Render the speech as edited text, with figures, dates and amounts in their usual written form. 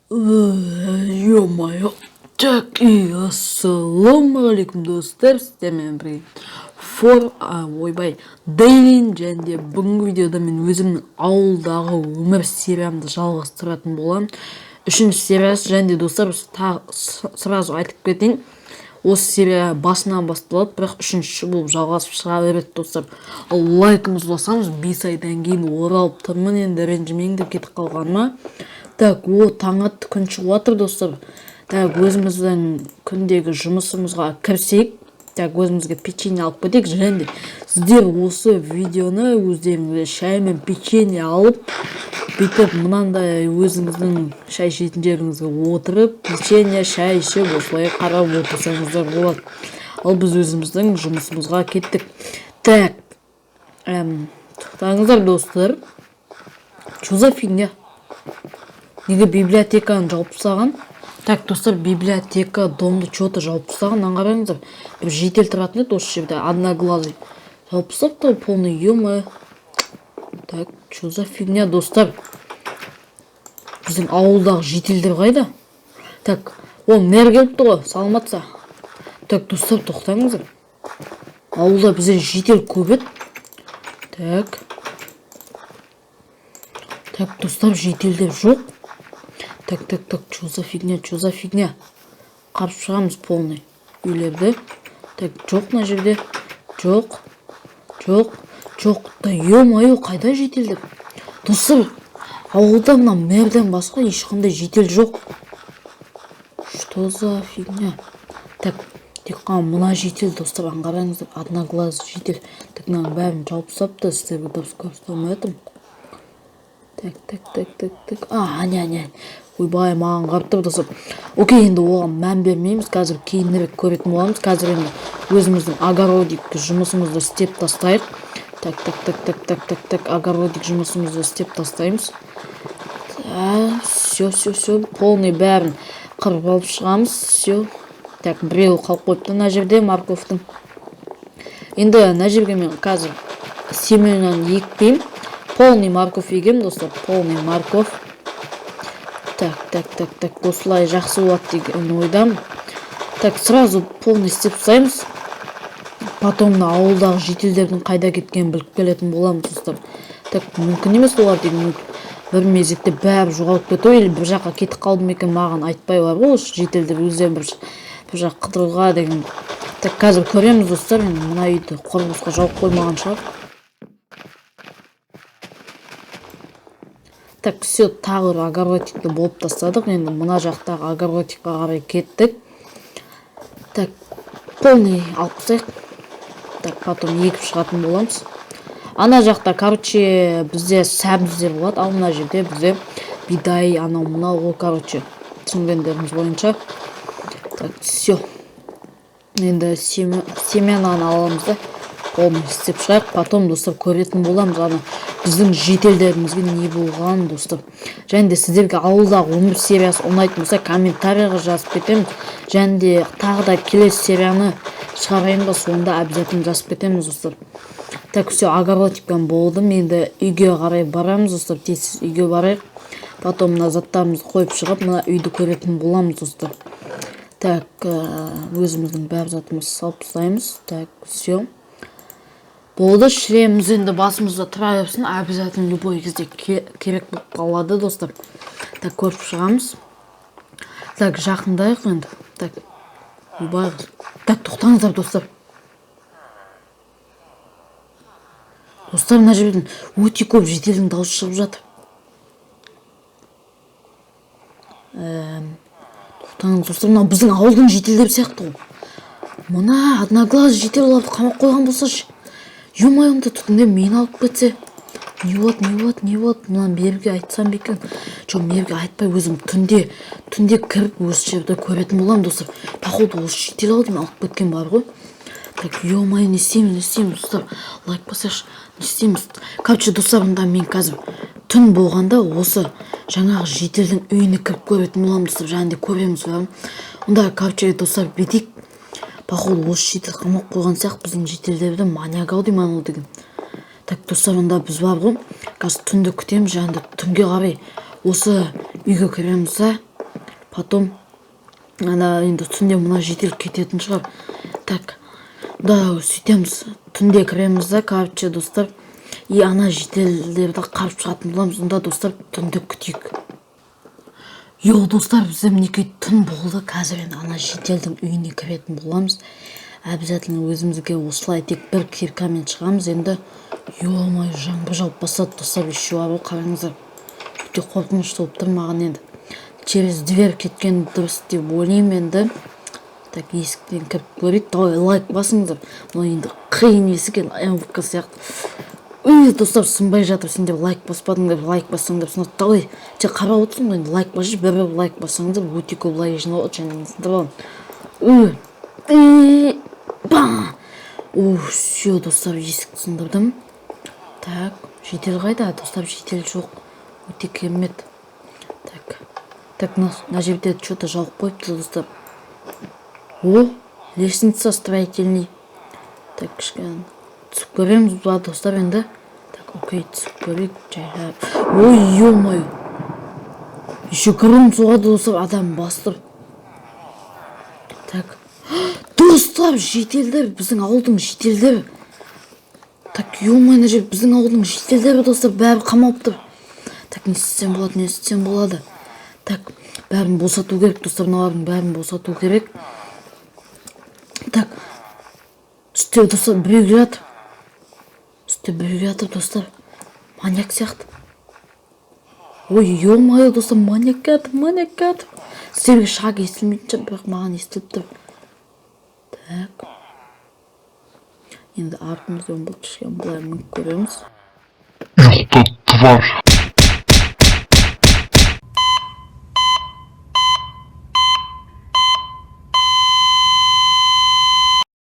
Ё-моё. Так, и ассалаумағалейкум, достар, сіздермен бірге фор ойбай, Дейлин. Және де бүгінгі видеода мен өзімнің ауылдағы өмір сериямды жалғастыратын боламын. Үшінші сериясы. Және де, достар, сразу айтып кетейін, осы серия басынан басталады, бірақ үшінші болып жалғасып шыға береді, достар. Ал лайкымызды басамыз, 5 айдан кейін оралып тұрмын енді, ренжімеңдер кетіп қалғаныма. Так, о, таң атты, күн шығып жатыр, достар. Так, өзіміздің күндегі жұмысымызға кірісейік. Так, өзімізге печенье алып кетейік. Және де сіздер осы видеоны өздеріңізге шай мен печенье алып, бүйтіп мынандай өзіңіздің шай ішетін жеріңізге отырып, печенье, шай ішіп, осылай қарап отырсаңыздар болады. Ал біз өзіміздің жұмысымызға кеттік. Так, тоқтаңыздар, достар, что за фигня? Неге библиотеканы жауып тастаған? Так, достар, библиотека домды че-то жауып тастаған. Мынаны қараңыздар, бір житель тұратын еді осы жерде, одноглазый, жауып тастапты полный, ё. Так, что за фигня, достар? Біздің ауылдағы жительдер қайда? Так, о, мэр келіпті ғой, саламатса. Так, достар, тоқтаңыздар, ауылда бізде житель көп еді. Так, так, достар, жительдер жоқ. Так, так, так, что за фигня, что за фигня? Қарап шығамыз полный үйлерді. Так, жоқ, мына жерде жоқ, жоқ, жоқ. Да ё-моё, қайда жительдер, достар? Ауылда мына мэрден басқа ешқандай житель жоқ. Что за фигня? Так, тек қана мына житель, достар, ана қараңыздар, одноглазый житель. Так, мынаның бәрін жауып тастапты, сіздерге дұрыс көрсете алмай жатырмын. Так, так, так, так, так, а, әне, әне, ойбай, маған қарап тұр, достар. Окей, енді оған мән бермейміз, қазір кейінірек көретін боламыз. Қазір енді өзіміздің огородик жұмысымызды істеп тастайық. Так, так, так, так, так, так, так, огородик жұмысымызды істеп тастаймыз. Все, все, все, полный бәрін қырып алып шығамыз. Все. Так, біреуі қалып қойыпты мына жерде морковьтың. Енді мына жерге мен қазір семенаны екпеймін, полный морковь егемін, достар, полный морковь. Так, так, так, так, осылай жақсы болады деген ойдамын. Так, сразу полный істеп тастаймыз, потом мына ауылдағы жительдердің қайда кеткенін біліп келетін боламыз, достар. Так, мүмкін емес, олар деген бір мезетте бәрі жоғалып кету или бір жаққа кетіп қалды ма екен, маған айтпай бар ғой осы жительдер өздері бір жаққа қыдыруға деген. Так, қазір көреміз, достар. Енді мына үйді құрылысқа жауып қоймаған шығар. Так, все, тағы бір огородикті болып тастадық. Енді мына жақтағы огородикқа қарай кеттік. Так, полный алып тастайық. Так, потом егіп шығатын боламыз. Ана жақта, короче, бізде сәбіздер болады, ал мына жерде бізде бидай, анау мынау ғой, короче, түсінгендеріңіз бойынша. Так, все, енді семенаны аламыз да, полный істеп шығайық. Потом, достар, көретін боламыз ана біздің жительдерімізге не болғанын, достар. Және де сіздерге ауылдағы өмір сериясы ұнайтын болса, комментарийға жазып кетеміз. Және де тағы да келесі серияны шығарайын ба, сонда обязательно жазып кетеміз, достар. Так, все, огородикпен болдым, енді үйге қарай барамыз, достар. Тез үйге барайық, потом мына заттарымызды қойып шығып, мына үйді көретін боламыз, достар. Так, өзіміздің бәр затымызды салып тастаймыз. Так, все, болды. Шлеміміз енді басымызда тұра берсін, обязательно любой кезде керек болып қалады, достар. Так, көріп шығамыз. Так, жақындайық енді. Так, ойбай, так, тоқтаңыздар, достар. Достар, мына жерден өте көп жительдің дауысы шығып жатыр. Тоқтаңыз, достар, мынау біздің ауылдың жительдері сияқты ғой. Мына одноглазый житель оларды қамап қойған болса ше? Ё-моё, онда түтінде мені алып кетсе не болады, не болады, не болады? Мынаны Меруге айтсам ба екен? Жоқ, Меруге айтпай, өзім түнде кіріп, осы жерде көретін боламын, достар. Походу, осы житель ау деймін алып кеткен бар ғой. Так, ё-моё, не істейміз, не істейміз, достар? Лайк басайықшы. Не істейміз? Короче, достар, мында мен қазір түн болғанда осы жаңағы жительдің үйіне кіріп көретін боламын, достар. Және де көреміз ба онда. Короче, достар, бүйтейік, походу, осы житель қамап қойған сияқты біздің жительдерді, маньяк ау деймін анау деген. Так, достар, онда біз бар ғой, қазір түнді күтеміз. Және де түнге қарай осы үйге кіреміз да. Потом ана енді түнде мына житель кететін шығар. Так, да, сөйтеміз, түнде кіреміз да, короче, достар, и ана жительдерді қарып шығатын боламыз. Онда, достар, түнді күтейік. Йо, достар, бізде, мінекей, түн болды. Қазір енді ана жительдің үйіне кіретін боламыз обязательно. Өзімізге осылай тек бір киркамен шығамыз енді. Ё-моё, жаңбыр жауып бастады, достар, еще бар ғой, қараңыздар, өте қорқынышты болып тұр маған. Енді через дверь кеткен дұрыс деп ойлаймын енді. Так, есіктен кіріп көрейік. Давай, лайк басыңыздар. Мынау енді қиын есік енді, МВК сияқты. Үй, достар, сынбай жатыр. Сендер лайк баспадыңдар, лайк бассаңдар сынады. Давай, сен қарап отырсың ғой енді, лайк басшы. Бір бір лайк бассаңыздар, өте көп лайк жиналады және сындырып аламын. Үй, ба! О, все, достар, есікті сындырдым. Так, житель қайда, достар? Житель жоқ, өте керемет. Так, так, мына жерде че-то жауып қойыпты, достар. О, лестница строительный. Так, кішкене түсіп көреміз ба, достар, енді? Так, окей, түсіп көрейік жайлап. Ой, ё-моё, еще гром соғады, достар, адам бастырып. Так, достар, жительдер, біздің ауылдың жительдері. Так, ё-моё, мына жер біздің ауылдың жительдері, достар, бәрі қамалып тұр. Так, не істесем болады, не істесем болады? Так, бәрін босату керек, достар, мыналардың бәрін босату керек. Так, үсте, достар, біреу келе жатыр. Үсте біреу келе жатыр, достар, маньяк сияқты. Ой, ё-моё, достар, маньяк келе жатыр, маньяк келе жатыр. Сіздерге шаг естілмейтін шығар, бірақ маған естіліп тұр. Так, енді артымыздан бұл кішкене былай мініп көреміз. Ұйықта, тварь.